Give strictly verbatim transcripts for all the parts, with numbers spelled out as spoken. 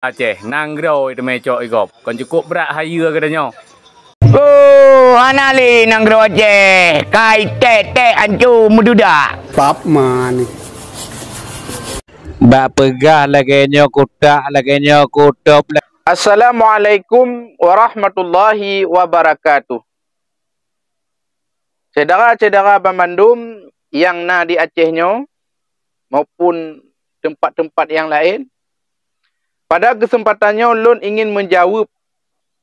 Aceh, nanggroe teumé cok i gob. Kon cukup brat hayeue geutanyoe. Oh, hana lé nanggroe Aceh. Kai tek-tek anco meududak. Pap mani. Bak peugah lagèe nyoe kutak, lagèe nyoe kutop. Assalamualaikum warahmatullahi wabarakatuh. Syedara-syedara banmandum nyang na di Aceh nyoe maupun teumpat-teumpat nyang laén, pada keuseumpatan nyoe lôn ingin meujaweueb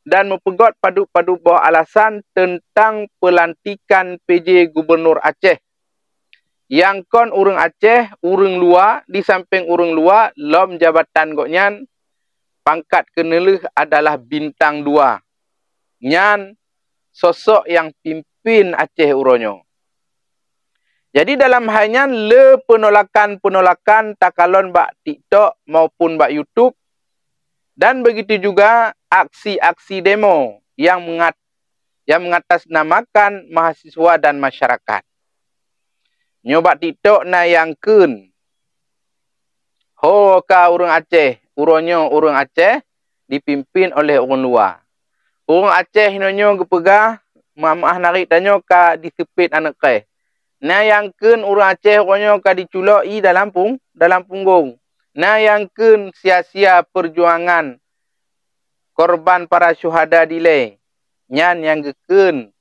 dan meupeugot padub-padub boh alasan teuntang peulantikan P J Gubunur Aceh nyang kon ureuëng Aceh, ureuëng luwa, di sampéng ureuëng luwa lom jabatan gobnyan pangkat keuneulheueh adalah bintang dua. Nyan sosok nyang pimpin Aceh uroe nyoe. Jadi dalam hai nyan le peunolakan-peunolakan takalon bak TikTok maupun bak YouTube dan begitu juga aksi-aksi demo nyang mengat-, nyang mengatasnamakan mahasiswa dan masyarakat. Nyoe bak TikTok na nyang kheun, "Ho ka ureuëng Aceh, uroe nyoe ureuëng Aceh dipimpin oleh ureuëng luwa." Ureuëng Aceh inoe nyoe geupeugah, meuah-meuah narit tanyoe ka diseupet aneuëk kréh. Na nyang kheun ureuëng Aceh uroe nyoe ka diculok ié dalam pung-, dalam punggong. Na nyang kheun sia-sia peujuangan korban para syuhada dilée. Nyan nyang geukheun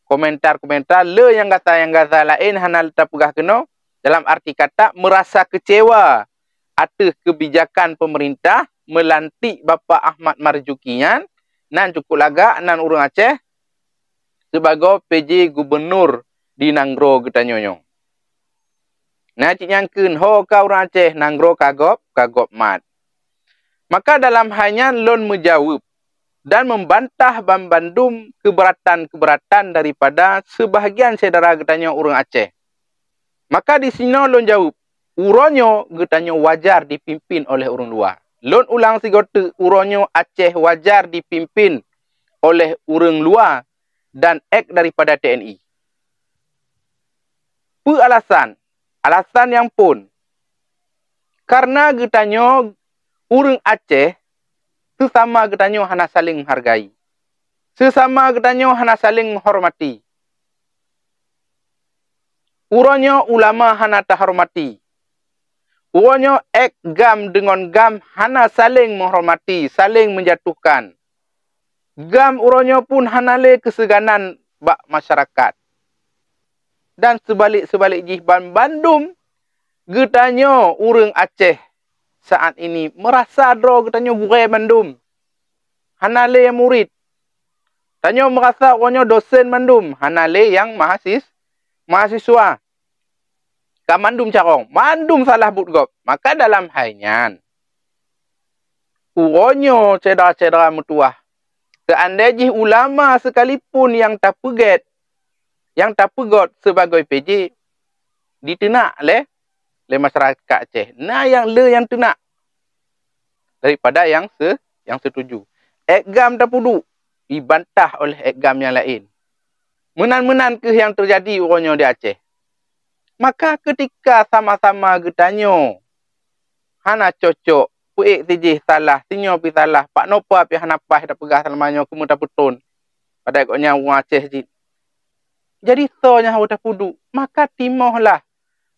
komentar-komentar le nyang gata-nyang gata laén hana tapeugah keunoe dalam arti kata meurasa keucewa ateueh keubijakan peumeurintah meulantik Bapak Ahmad Marzuki nyan, nan cukup lagak nan ureuëng Aceh sibagoe P J Gubunur di nanggroe geutanyoe nyoe. Na cit nyang kheun, "Ho ka ureuëng Aceh, nanggroe ka gob, ka gob mat." Maka dalam hai nyan lôn meujaweueb dan meubantah banmandum keubeuratan-keubeuratan daripada seubahgian syedara geutanyoe ureuëng Aceh. Maka disinoe lôn jaweueb, uroe nyoe geutanyoe wajar dipimpin oleh ureuëng luwa. Lôn ulang sigoe teuk, uroe nyoe Aceh wajar dipimpin oleh ureuëng luwa dan ék daripada T N I. Peue alasan? Alasan nyang phon. Kareuna geutanyoe ureuëng Aceh seusama geutanyoe hana saléng meuhargai. Seusama geutanyoe hana saléng meuhormati. Uroe nyoe ulama hana tahormati. Uroe nyoe ék GAM deungon GAM hana saléng meuhormati, saléng meujatuhkan. GAM uroe nyoe pun hana lé keuseuganan bak masyarakat. Dan seubalik-seubalik jih banmandum geutanyoe ureuëng Aceh saat ini meurasa droe geutanyoe gurée mandum. Hana lé nyang murit. Tanyoe meurasa uroe nyoe dosen mandum, hana lé nyang mahasis-, mahasiswa. Ka mandum carông, mandum salah buet gob. Maka dalam hai nyan, uroe nyoe syedara-syedara meutuwah, seuandai jih ulama seukalipun nyang tapeugét, nyang tapeugot sibagoe P J, diteunak lé, lé masyarakat Aceh. Na nyang le nyang teunak daripada nyang se-, nyang seutuju. Ék GAM tapeuduek, jibantah oleh ék GAM nyang laén. Meunan-meunan kheueh nyang teujadi uroe nyoe di Aceh. Maka keutika sama-sama geutanyoe hana cocok, peuék sijih salah, sinyoe pih salah, pak nopa pih hana paih tapeugah seulama nyoe keumeung tapeuton. Padahai gobnyan ureuëng Aceh jih. Jadi soe nyang harôh tapeuduek? Maka timohlah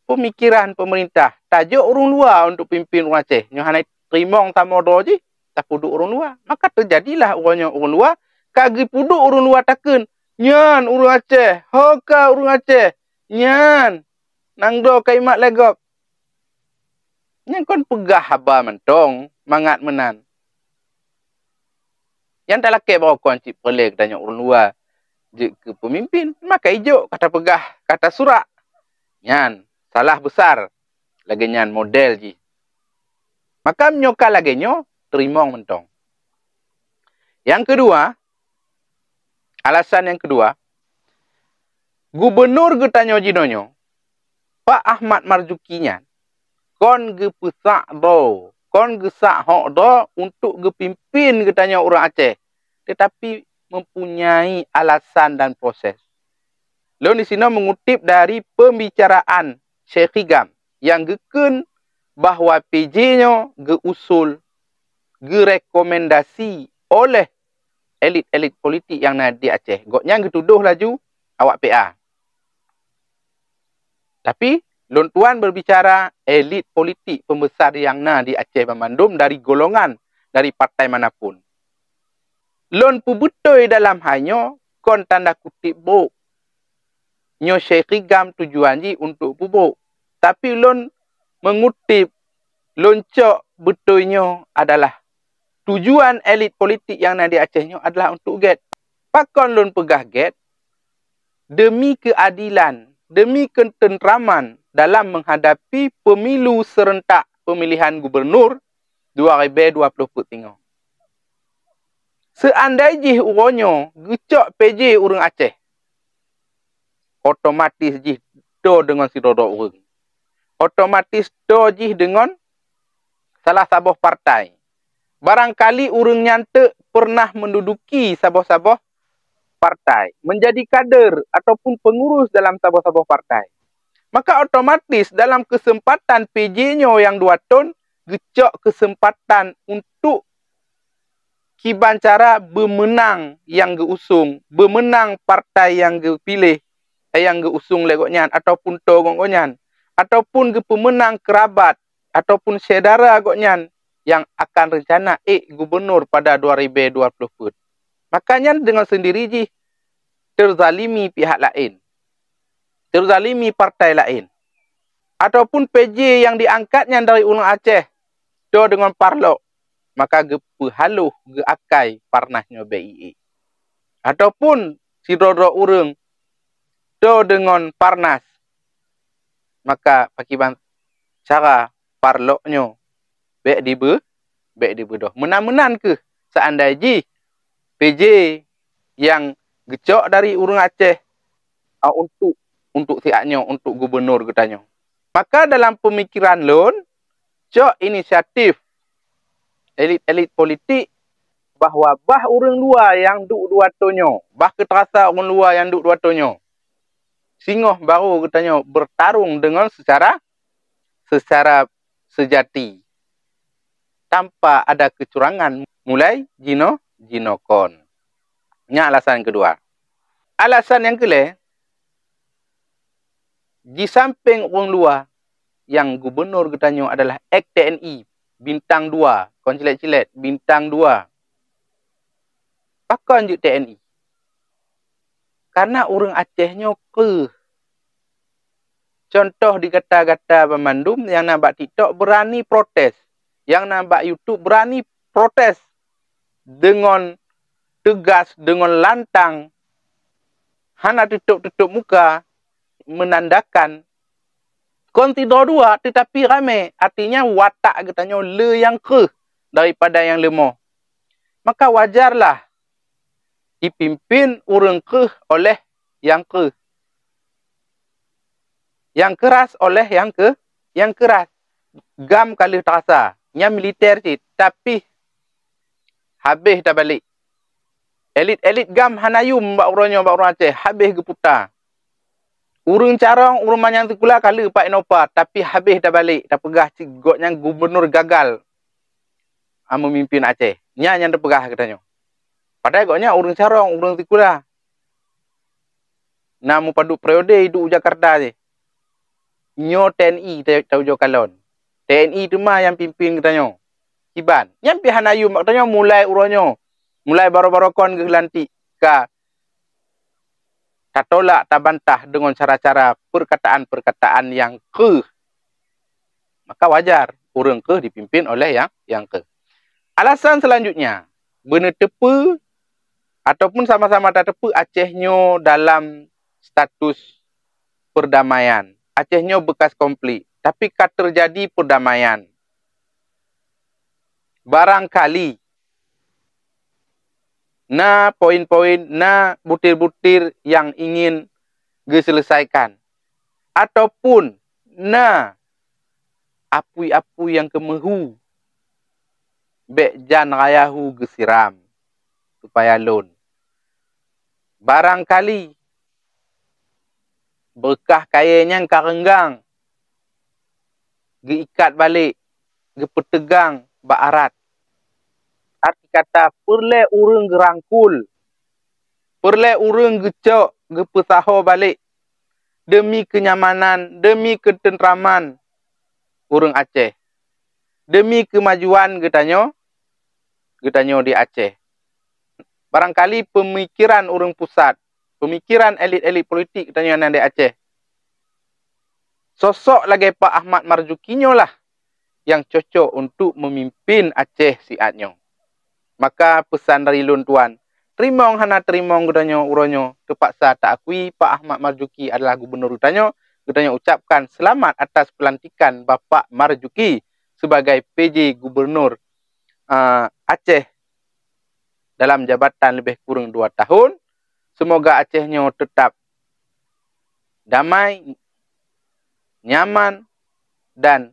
peumikiran peumeurintah, tajok ureuëng luwa untuk pimpin ureuëng Aceh. Nyoe hana teurimong samoe droe jih, tapeuduek ureuëng luwa. Maka teujadilah uroe nyoe ureuëng luwa ka geupeuduek ureuëng luwa takheun, "Nyan ureuëng Aceh, ho ka ureuëng Aceh, nyan nanggroe ka imat lé gob." Nyan kon peugah haba mantong mangat meunan. Nyang talakée baroe kon cit peureulée geutanyoe ureuëng luwa jeuet keu peumimpin, maka ijok ka tapeugah, ka tasurak. Nyan salah beusar, lagée nyan model jih. Maka meunyoe ka lagée nyoe, teurimong mantong. Nyang keudua, alasan nyang keudua, gubunur geutanyoe jinoenyoe, Pak Ahmad Marzuki nyan kon geupeusak droe, kon geusak hok droe untuk geupimpin geutanyoe ureuëng Aceh, teutapi mempunyai alasan dan proses. Lôn disinoe meungutip dari peumbicaraan Syekh Higam nyang geukheun bahwa P J nyoe geu-usul geurekomendasi oleh elit-elit politik nyang na di Aceh. Gobnyan geutudoh laju awak P A. Tapi, lôn tuan berbicara elit politik pembesar nyang na di Aceh banmandum dari golongan, dari partai manapun. Lôn peubeutôi dalam hai nyoe kon tanda kutip bôk. Nyoe Syekh Rigam tujuan jih untuk peubôk. Tapi lôn mengutip, lôn cok beutôi nyoe adalah tujuan elit politik nyang na di Aceh nyoe adalah untuk gét. Pakon lôn peugah gét? Demi keuadilan, demi ketentraman dalam menghadapi pemilu serentak pemilihan gubernur dua ribèe dua ploh peuet singoh. Seandai jih uroe nyoe geucok P J ureuëng Aceh, otomatis jih do deungon sidroe-droe ureuëng. Otomatis do jih deungon salah saboh partai. Barangkali ureuëng nyan teuk pernah menduduki saboh-saboh partai, menjadi kader ataupun pengurus dalam saboh-saboh partai. Maka otomatis dalam kesempatan P J nyoe nyang dua thon, geucok kesempatan untuk kiban cara beumeunang nyang geuusung, beumeunang partai nyang geupiléh, eh, nyang geuusung lé gobnyan ataupun tô gobnyan, ataupun geupeumeunang keurabat ataupun syedara gobnyan nyang akan reuncana ék gubunur pada dua ribèe dua ploh peuet. Maka nyan deungon seundiri jih teuzalimi pihak laén, teuzalimi partai laén, ataupun P J nyang diangkat nyan dari ureuëng Aceh, tô deungon parlok, maka geupeuhaloh geuakai Parnas nyoe bèk ié. Ataupun sidroe-droe ureuëng tô deungon Parnas, maka pakiban cara parlok nyoe bèk dibeu-, bèk dibeudôh. Meunan-meunan kheueh seandai jih P J nyang geucok dari ureuëng Aceh, a, untuk, untuk siat nyoe, untuk gubunur geutanyoe. Maka dalam peumikiran lôn, cok inisiatif elit-elit politik bahwa bah ureuëng luwa nyang duek dua tô nyoe, bah keuteurasa ureuëng luwa nyang duek dua tô nyoe, singoh barô geutanyoe beutarông deungon seucara, seucara seujati, tanpa ada keucurangan mulai jinoe, jinoe kon. Nyan alasan keudua. Alasan nyang keulhèe, jisampéng ureuëng luwa nyang gubunur geutanyoe adalah eks T N I, bintang dua, kon cilet-cilet, bintang dua. Pakon jeuet T N I? Karena ureuëng Aceh nyoe kreueh. Contoh di gata-gata banmandum nyang na bak TikTok beurani protes, nyang na bak YouTube beurani protes deungon teugas, deungon lantang, hana tutup-tutup muka, meunandakan kon sidroe dua, teutapi ramé, artinya watak geutanyoe le nyang kreueh daripada nyang leumoh. Maka wajarlah jipimpén ureuëng kreueh oleh nyang kreueh, nyang keuras oleh nyang keu-, nyang keuras. GAM ka lheueh teurasa, nyan militer cit, tapi habéh tabalek. Elit-elit GAM hana yum bak uroe nyoe bak ureuëng Aceh, habéh geuputa. Ureuëng carông, ureuëng manyang sikula ka lheueh pat inoe pat, tapi habéh tabalek, tapeugah cit gobnyan gubunur gagal, a, meumimpin Aceh. Nyan nyang tapeugah geutanyoe. Padahai gobnyan ureuëng carông, ureuëng sikula. Na meupadub periode iduek u Jakarta jih. Nyoe T N I ta-, taujoe kalon. T N I teuma nyang pimpin geutanyoe. Kiban. Nyan pih hana yum bak geutanyoe mulai uroe nyoe. Mulai baroe-baroe kon geuh lantik ka tatolak, tabantah deungon cara-cara peurkataan-peurkataan nyang kreueh. Maka wajar ureuëng kreueh dipimpin oleh nyang, nyang kreueh. Alasan selanjutnya, beuneuteupeu ataupun sama-sama tateupeue Aceh nyoe dalam status perdamaian. Aceh nyoe bekas konflik, tapi ka teujadi perdamaian. Barangkali na poin-poin, na butir-butir nyang ingin geuseuleusaikon, ataupun na apui-apui nyang keumeuhu, bèk jan raya hu geusiram, supaya lôn. Barangkali beukah kayèe nyan ka reunggang, geuikat balek, geupeuteugang bak arat. arti kata peureulée ureuëng geurangkul, peureulée ureuëng geucok geupeusaho balek deumi keunyamanan, deumi keuteuntraman ureuëng Aceh, deumi keumajuan geutanyoe, geutanyoe di Aceh. Barangkali peumikiran ureuëng pusat, peumikiran elit-elit politik geutanyoe nyang di Aceh, sosok lagée Pak Ahmad Marzuki nyoe lah nyang cocok untuk meumimpin Aceh siat nyoe. Maka peusan dari lôn tuan, teurimong hana teurimong geutanyoe uroe nyoe, teupaksa taakui Pak Ahmad Marzuki adalah gubunur geutanyoe. Geutanyoe ucapkan seulamat atas peulantikan Bapak Marzuki sebagai P J Gubunur, a, Aceh dalam jabatan leubeh kureueng dua tahun. Seumoga Aceh nyoe teutab damai, nyaman, dan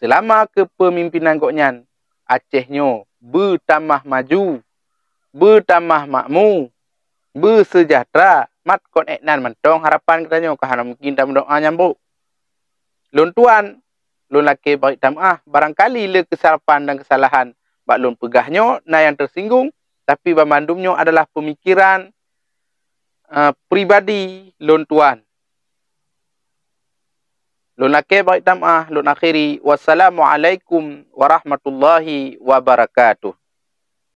seulama keupeumimpénan gobnyan, Aceh nyoe beutamah maju, beutamah makmu, beuseujahteura. Mat kon ék nan mantong harapan geutanyoe, ka hana mungken tameudoá nyang brok. Lôn tuan, lôn lakée bri tameuáh, barangkali le keusalahan dan keusalahan bak lôn peugah nyoe na nyang teusinggung, tapi banmandum nyoe adalah peumikiran, eh, pribadi lôn tuan. Lôn lakée bri tameuáh, lôn akhiri. Wassalamualaikum warahmatullahi wabarakatuh.